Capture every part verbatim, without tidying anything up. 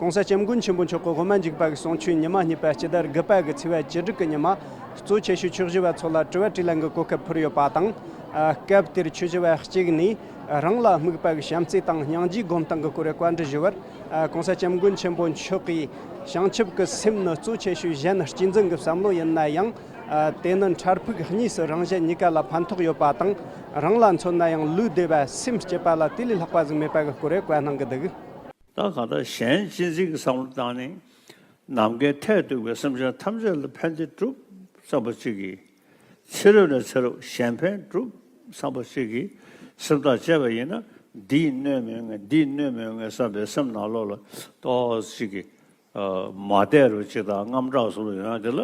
༸གོང་ས་༸སྐྱབས་མགོན་ཆེན་པོ་མཆོག་གི་དབུ་མ་འཇུག་པ་གི་གསུང་ཆོས་ཉི་མ་གཉིས་པ་སྤྱི་ཟླ་དགུ་པ་གི་ཚེས་པ་བཅུ་དྲུག་གི་ཉི་མ། གཙོ་ཆེ་ཤོས་ཆོས་ཞུ་བ་ཚོ་ལ་དྲི་བ་དྲིས་ལན་གྱི་གོ་སྐབས་ཕུལ་ཡོད་པ་དང་། ཨ། སྐབས་དེར་ཆོས་ཞུ་བ་གཅིག་ནས་རང་ལ་དམིགས་པ་གི་བྱམས་བརྩེ་དང་སྙིང་རྗེའི་སྒོམ་སྟངས་ཀྱི་སྐོར་བཀའ་འདྲི་ཞུས་པར། ཨ། ༸གོང་ས་༸སྐྱབས་མགོན་ཆེན་པོ་མཆོག་གིས། བྱང་ཆུབ་ཀྱི་སེམས་ནི་གཙོ་ཆེ་ཤོས་གཞན་གཅེས་འཛིན་གྱི་བསམ་བློ་ཡིན་ན་ཡང་། ཨ། དེ་ནི་འཕྲལ་ཕུགས་གཉིས་སུ་རང་གཞན་གཉིས་ཀ་ལ་ཕན་ཐོགས་ཡོད་པ་དང་། རང་ལ་མཚོན་ན་ཡང་ལུས་བདེ་བ་སེམས་སྐྱིད་པ་ལ་དེ་ལས་ལྷག་པ་ཟིག་མེད་པ་གི་སྐོར་བཀའ་གནང་གི་འདུག་ད་གང་ལྟར་གཞན་གཅེས་འཛིན་གྱི་བསམ་བློ་བཏང་ནས། ནམ་མཁའི་མཐས་གཏུགས་པའི་སེམས་ཅན་ཐམས་ཅད་ལ་ཕན་བདེ་སྒྲུབ་བསམ་པ་གཅིག་གིས། ཚེ་རབས་ནས་ཚེ་རབས་གཞན་ཕན་སྒྲུབ་བསམ་པ་གཅིག་གིས། སེམས་ཐག་བཅད་པ་ཡིན་ན། འདིས་གནོད་མི་ངེས། འདིས་གནོད་མི་ངེས་བསམ་པའི་སེམས་ནང་ལོགས་ལ་ཏོག་ཙམ་གཅིག་གིས། ཨ། མ་བདེ་རུ་གཅིག་དང་དངངས་སྐྲག་བཟོ་རུ་ཡོང་ཡ་དེ་ལ་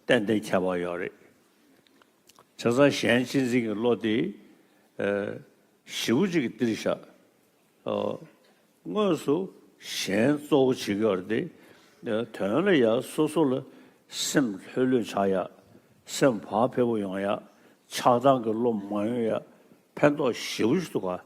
ཏན་ཏན་ཁྱད་པར་ཡོད་རེད། བྱས་ཙང་གཞན་གཅེས་འཛིན་གྱི་བློ་དེ། ཨ། ཞེ་པོ་ཅིག་གིས་སྟེར་བཞག་ཨ། དངོས་སུ་གཞན་གཙོ་བོ་བྱེད་ཀྱི་ཡོད་རེད་དེ། དོན་ལ་ཡང་སོ་སོ་ལ་སེམས་ལྷོད་ལྷོད་ཆགས་ཡ། སེམས་བག་ཕེབས་པོ་ཡོང་ཡ། ཆགས་སྡང་གི་བློ་མ་ཡོང་ཡ། ཕན་ཐོགས་ཞེ་པོ་ཞིག་འདུག་ག་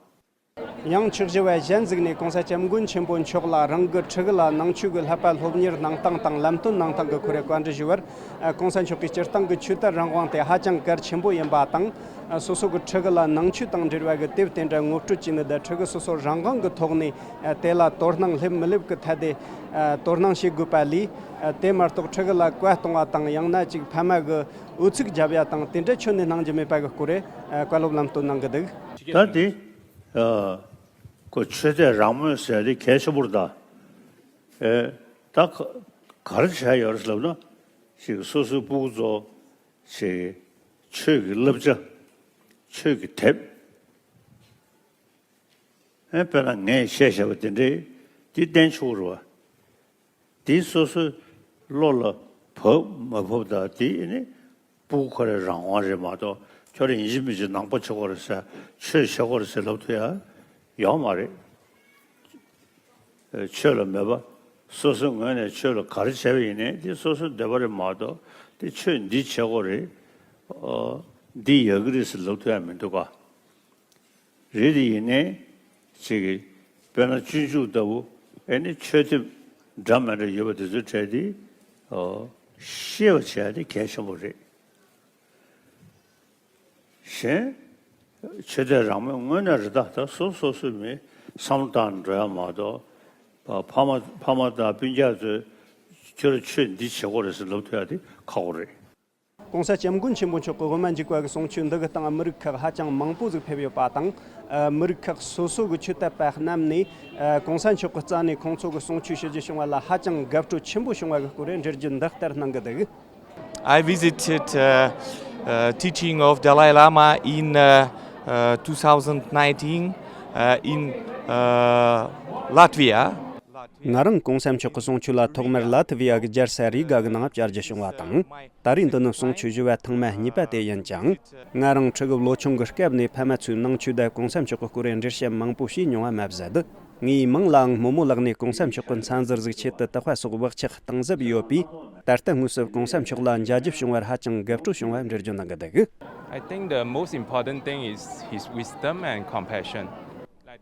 ཡང་ཆོས་ཞུ་བ་གཞན་ཟིག་ནས་༸གོང་ས་༸སྐྱབས་མགོན་ཆེན་པོ་མཆོག་ལ་རང་གི་ཕྲུ་གུ་ལ་ནང་ཆོས་ཀྱི་བསླབ་པ་སློབ་གཉེར་གནང་སྟངས་དང་ལམ་སྟོན་གནང་སྟངས་ཀྱི་སྐོར་བཀའ་འདྲི་ཞུས་པར། ༸གོང་ས་མཆོག་གིས་སྤྱིར་བཏང་གི་ཆོས་དད་རང་དབང་དེ་ཧ་ཅང་གལ་ཆེན་པོ་ཡིན་པ་དང་། སོ་སོ་གི་ཕྲུ་གུ་ལ་ནང་ཆོས་དང་འབྲེལ་བ་གི་དེབ་དེ་འདྲ་ངོ་སྤྲོད་བྱས་ནས། ད་ཕྲུ་གུ་སོ་སོ་རང་དབང་གི་ཐོག་ནས་དེ་ལ་དོ་སྣང་སླེབས་མི་སླེབས་ཀྱི་ཐད་དེ་དོ་སྣང་བྱེད་དགོས་པ་ལས། དེ་མ་གཏོགས་ཕྲུ་གུ་ལ་བཀའ་གཏོང་བ་དང་། ཡང་ན་ཅིག་ཕ་མ་གི་ཨུ་ཚུགས་རྒྱབ་ཡ་དང་དེ་འདྲ་ཁྱོན་ནས་གནང་རྒྱུ་མེད་པ་གི་སྐོར་བཀའ་སློབ་ལམ་སྟོན་གནང་གི་འདུག་ད་དེ། ཨ། ཁོ་ཆོས་དད་རང་མོས་ཟེར་དེ་གལ་ཆེན་པོ་རེད་ད། ཨེ། ད་ག་ག་རེ་བྱས་ཡོད་རེད་ལབ་ན། ཅིག་སོ་སོའི་སྤུ་གུ་ཚོ་ཅིག་ཆོས་ཀྱི་བསླབ་བྱ། ཆོས་ཀྱི་དེབ། ཨེ། དཔེར་ན་ངས་བཤད་བཞག་པ་དེ་འདྲའི་དེ་བསྟན་ཆོག་རེད་བ། དེ་སོ་སོའི་བློ་ལ་བབས་མ་བབས་དང་། དེ་ནི་སྤུ་གུ་ཁོ་རའི་རང་དབང་རེད་མ་གཏོགས། ཁྱོད་རང་ཡིན་གཅིག་མིན་གཅིག་ནང་པ་བྱེད་དགོས་རེད་ཟེར། ཆོས་བྱེད་དགོས་རེད་ཟེར་ལབ་ཐུབ་ཡ་ཡོད་མ་རེད། ཨེ། ཆོས་ལ་མོས་པ། སོ་སོའི་ངོས་ནས་ཆོས་ལ་ག་རེ་བྱས་པ་ཡིན་ནའི་དེ་སོ་སོའི་འདོད་པ་རེད་མ་གཏོགས། དེ་ཆོས་འདི་བྱེད་དགོས་རེད། ཨོ། འདི་ཡག་གི་རེད་ཟེར་ལབ་ཐུབ་ཡ་མི་འདུག་ག་རེད་དེ་ཡིན་ནའི་ཅིག་གིས་དཔེར་ན་སྤྱོད་འཇུག་ལྟ་བུ། ཨེ་ནི་ཆོས་དེབ་འདྲ་མི་འདྲ་ཡོད་པ་དེ་ཚོའི་གྲས་དེ། ཨོ། ཤེས་པ་བྱས་དེ་གལ་ཆེན་པོ་རེད། གཞན་ཆོས་དད་རང་མོས་དངོས་གནས་རེད་ད། ད་སོ་སོ་སོའི་མི་བསམ་བློ་བཏང་འགྲོ་ཡ་མ་གཏོགས། ཕ་མ་ཕ་མ་དང་སྤུན་ཀྱག་ཚོས་ཁྱོད་ཆོས་འདི་བྱེད་དགོས་རེད་ཟེར་ལབ་ཐུབ་ཡ་དེ་ཁག་པོ་རེད། ༸གོང་ས་༸སྐྱབས་མགོན་ཆེན་པོ་མཆོག་གི་དབུ་མ་འཇུག་པ་གི་གསུང་ཆོས་འདི་གི་སྟེང་མི་རིགས་ཁག་ཧ་ཅང་མང་པོ་ཟིག་ཕེབས་ཡོད་པ་དང་། ཨ། མི་རིགས་ཁག་སོ་སོ་གི་ཆོས་དད་པ་རྣམས་ནས། ཨ། ༸གོང་ས་མཆོག་གི་རྩ་ནས་ཁོང་ཚོ་གི་གསུང་ཆོས་ཞུ་རྒྱུ་བྱུང་བ་ལ་ཧ་ཅང་དགའ་སྤྲོ་ཆེན་པོ་བྱུང་བ་གི་སྐོར་འགྲེལ་བརྗོད་འདི་ལྟར་གནང་གི་འདུག I visited, uh, uh, teaching of Dalai Lama in, uh, uh, two thousand nineteen, uh, in, uh, Latvia. ང་རང་༸གོང་ས་མཆོག་གི་གསུང་ཆོས་ལ་ཐོག་མར་ལ་ཐི་བི་ཡ་གི་རྒྱལ་ས་རི་ག་གི་ནང་བཅར་རྒྱུ་བྱུང་བ་དང་། ད་རེས་འདི་ནི་གསུང་ཆོས་ཞུ་བ་ཐེངས་མ་གཉིས་པ་དེ་ཡིན་ཅིང་། ང་རང་ཕྲུ་གུ་ལོ་ཆུང་གི་སྐབས་ནས་ཕ་མ་ཚོས་ནང་ཆོས་དང་༸གོང་ས་མཆོག་གི་སྐོར་འགྲེལ་བཤད་མང་པོ་བྱས་མྱོང་བ་མ་ཟད། ངའི་མིང་ལའང་རྨོ་མོ་ལགས་ནས་༸གོང་ས་མཆོག་གི་མཚན་ཟུར་ཟིག་ཆེད་དུ་བཏགས་པ་སོགས་བག་ཆགས་གཏིང་ཟབ་ཡོད་པས། ད་ལྟ་དངོས་སུ་༸གོང་ས་མཆོག་ལ་མཇལ་རྒྱུ་བྱུང་བར་ཧ་ཅང་དགའ་སྤྲོ་བྱུང་བ་འགྲེལ་བརྗོད་གནང་གི་འདུག I think the most important thing is his wisdom and compassion.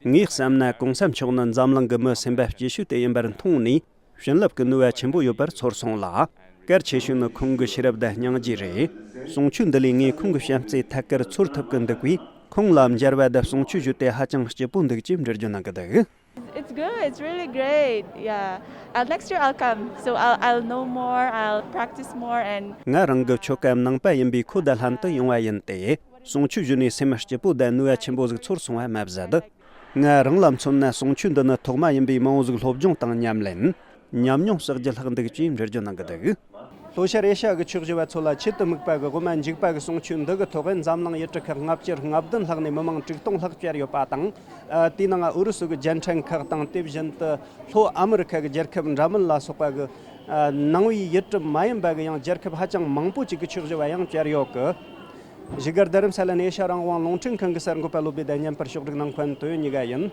ངས་བསམ་ན་༸གོང་ས་མཆོག་ནི་འཛམ་གླིང་གི་མི་སེམས་པ་སྐྱིད་ཤོས་དེ་ཡིན་པར་མཐོང་ནས། བྱིན་རླབས་ཀྱི་ནུས་པ་ཆེན་པོ་ཡོད་པར་ཚོར་སོང་ལ། གལ་ཆེ་ཤོས་ནི་ཁོང་གི་ཤེས་རབ་དང་སྙིང་རྗེ་རེད། གསུང་ཆོས་འདི་ལས་ངས་ཁོང་གི་བྱམས་བརྩེ་ཐད་ཀར་ཚོར་ཐུབ་ཀྱི་འདུག་པས། ཁོང་ལ་མཇལ་བ་དང་གསུང་ཆོས་ཞུས་ཏེ་ཧ་ཅང་སྐྱིད་པོ་འདུག་ཅེས་འགྲེལ་བརྗོད་གནང་གི་འདུག It's good. It's really great. Yeah. Uh, next year I'll come. So I'll, I'll know more. I'll practice more and ང་རང་གི་ཆོ་ག་ནང་པ་ཡིན་པས་ཁོ་དང་ལྷན་དུ་ཡོང་བ་ཡིན་ཏེ། གསུང་ཆོས་ཞུས་ནས་སེམས་སྐྱིད་པོ་དང་ནུས་པ་ཆེན་པོ་ཟིག་ཚོར་སོང་བ་མ་ཟད། ང་རང་ལ་མཚོན་ན་གསུང་ཆོས་འདི་ནི་ཐོག་མ་ཡིན་པས་མང་བོ་ཟིག་སློབ་སྦྱོང་དང་ཉམས་ལེན། ཉམས་མྱོང་བསགས་རྒྱུ་ལྷག་འདུག་ཅེས་འགྲེལ་བརྗོད་གནང་གི་འདུག་ལྷོ་ཤར་ཨེ་ཤ་ཡ་གི་ཆོས་ཞུ་བ་ཚོ་ལ་ཆེད་དུ་དམིགས་པ་གི་དབུ་མ་འཇུག་པ་གི་གསུང་ཆོས་འདི་གི་ཐོག་འཛམ་གླིང་ཡུལ་གྲུ་ཁག་ལྔ་བཅུ་ང་བདུན་ལྷག་ནས་མི་མང་དྲུག་སྟོང་ལྷག་བཅར་ཡོད་པ་དང་། ཨ། དེའི་ནང་ཨུ་རུ་སུ་གི་རྒྱལ་ཕྲན་ཁག་དང་། དེ་བཞིན་དུ་ལྷོ་ཨ་མི་རི་ཁ་གི་རྒྱལ་ཁབ་འདྲ་མིན་ལ་སོགས་པ་གི། ཨ། ནང་པའི་ཡུལ་གྲུ་མ་ཡིན་པ་གི་ཡང་རྒྱལ་ཁབ་ཧ་ཅང་མང་པོ་ཅིག་གི་ཆོས་ཞུ་བ་ཡང་བཅར་ཡོད་གི། བཞུགས་སྒར་རྡ་རམ་ས་ལ་ནས་ཨེ་ཤ་ཡ་རང་དབང་རླུང་འཕྲིན་ཁང་གི་གསར་འགོད་པ་བློ་བདེ་ཟླ་མཉམ་པར་ཕྱོགས་སྒྲིག་གནང་མཁན་དོན་གཉིས་ཀ་ཡིན།